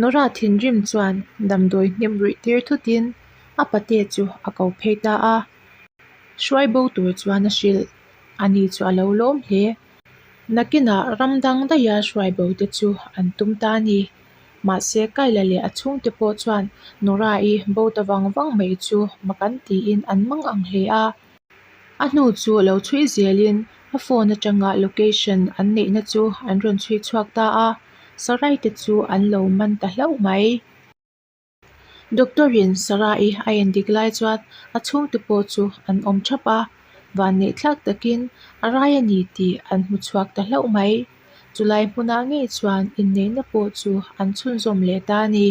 Nora thinrim chuan damdawi hnim ruih tir thutin a pate chu a ko phei ta a. Hruai bo tur chuan a hrilh. Ani chu a lo lawm hle. Nakinah ram dang daiha hruai bo te chu an tum ta a ni. Mahse Kyle-a leh a chhungte pawh chuan Nora-i bo ta vang vang mai chu mak an tiin an mang ang hle a. A hnu chu lo chhui zelin a phone atanga location an neihna chu an rawn chhui chhuak ta a. Sarai te chu an lo man ta hlauh mai. Doctor in Sarah-i a endik lai chuan a chhungte pawh chu an awm thap a, vanneih thlak takin a rai a ni tih an hmu chhuak ta hlauh mai. Chulai hmunah ngei chuan inneihna pawh chu an chhunzawm leh ta a ni.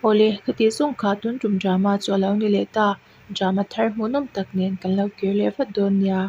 Awle, ka tih zawng kha tun tum drama chu a lo ni leh ta, drama thar hmuhnawm tak nen kan lo kir leh vat dawn nia.